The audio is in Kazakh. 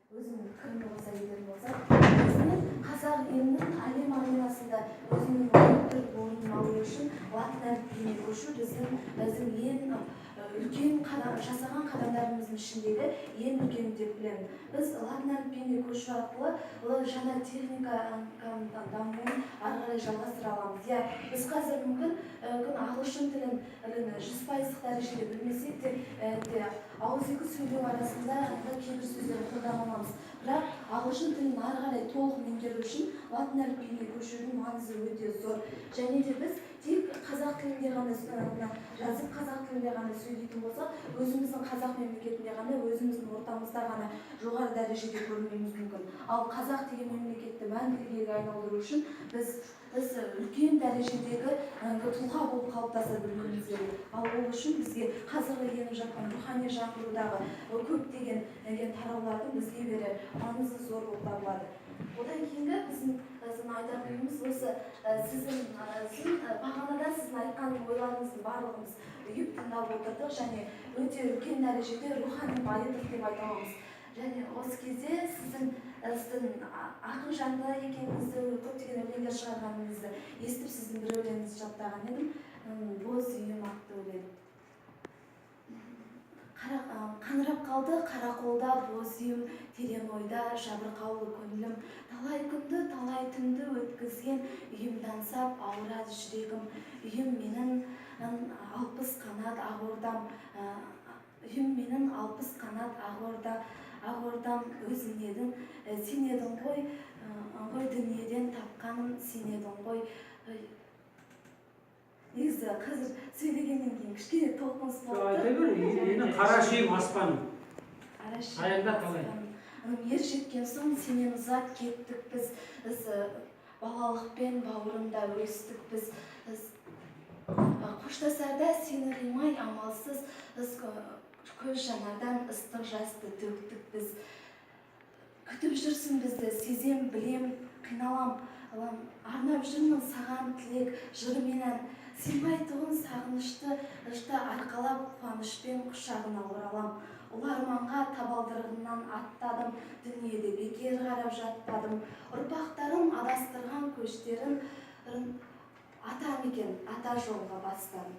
Өзімнің пікірімді қоса кететін болсам, негізінен қазақ елінің әлем аренасында өзінің лайықты орнын алу үшін латын әліпбиіне көшу біздің ең үлкен қадам, жасаған қадамдарымыздың ішіндегі ең үлкені деп білемін. Біз латын әліпбиіне көшу арқылы ол жаңа техниканың дамуын ары қарай жалғастыра аламыз. Иә, біз қазір мүмкін күн ағылшын тілін 100%-лық дәрежеде білмесек те, ауызекі сөйлеу арасында кейбір сөздерді қолдана аламыз. Бірақ ағылшын тілін ары қарай толық меңгеру үшін латын әліпбиіне көшудің маңызы өте зор. Және де біз тек қазақ тілінде ғана мына жазып, қазақ тілінде ғана сөйлейтін болсақ, өзіміздің қазақ мемлекетінде ғана, өзіміздің ортамызда ғана жоғары дәрежеде көрінуіміз мүмкін. Ал қазақ деген мемлекетті мәңгілік елге айналдыру үшін біз үлкен дәрежедегі тұлға болып қалыптаса білуіміз керек. Ал ол үшін бізге қазіргі еніп жатқан рухани жаңғырудағы көптеген тараулардың бізге берер маңызы зор болып табылады. Одан кейінгі біздің айтатынымыз осы, сіздің бағанада сіздің айтқан ойларыңыздың барлығын біз ұйып тыңдап отырдық және өте үлкен дәрежеде рухани байыдық деп айта аламыз. Және осы кезде сіздің ақын жанды екеніңізді, көптеген өлеңдер шығарғаныңызды естіп, сіздің бір өлеңіңізді жаттаған едім. «Боз үйім» атты өлең. Қаңырап қалды қарақолда боз үйім, терең ойда жабырқаулы көңілім. Талай күнді, талай түнді өткізген үйімді аңсап ауырады жүрегім. Үйім менің 60 қанат ақ ордам, үйім менің 60 қанат ақ орда, ақ ордам. Өзің едің, сен едің ғой дүниеден тапқаным, сен едің ғой. Негізі қазір сөйлегеннен кейін кішкене толқыныс Жоқ, болып айта тұр. бер. Менің қара шиім аспаным. Қара шиім Аяңда қалай? аспаным. Ер жеткен соң сенен ұзап кеттік біз, балалықпен бауырымда өстік біз. Қоштасарда сені қимай амалсыз біз, көз жанардан ыстық жасты төктік біз. Күтіп жүрсің бізді, сезем, білем, қиналам алам, арнап жүрмін саған тілек жырменен. Сыймайтұғын сағынышты арқалап, қуанышпен құшағына оралам. Ұлы арманға табалдырығынан аттадым, дүниеде бекер қарап жатпадым. Ұрпақтарым адастырған көштерін, ата мекен, ата жолға бастадым.